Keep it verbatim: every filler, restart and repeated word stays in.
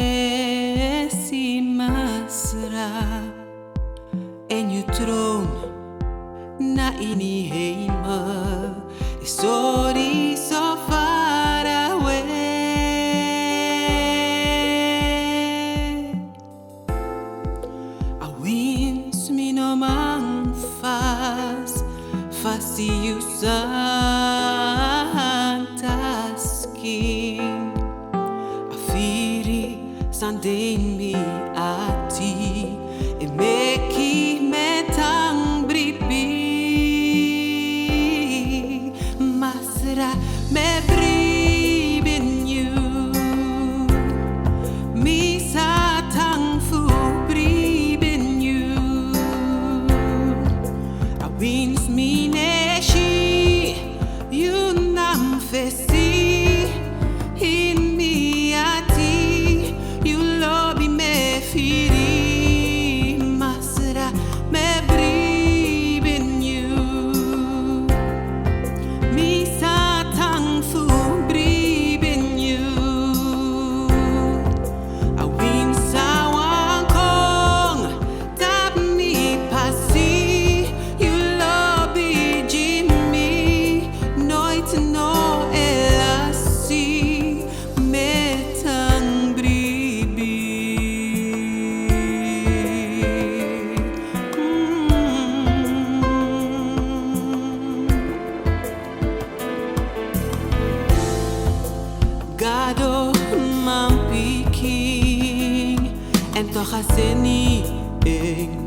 Fesi Masra, en yu troon na ini hemel e sori so farawe. A wins mi no man fas, fasi yu santa skin. A firi san de ini mi ati e meki mi tan bribi. Masra, mi e bribi ini yu. Mi sa tan fu bribi ini yu. A wins mi no e si yu na mi fesi, ini mi ati yu lobi mi e firi. Masra, mi e bribi ini yu. Mi sa tan fu bribi ini yu. A wins san wani kon tapu mi pasi, yu lobi gi mi noiti no e lasi. Mi e tan bribi. Mm. Gado, manpikin, èn toch a seni en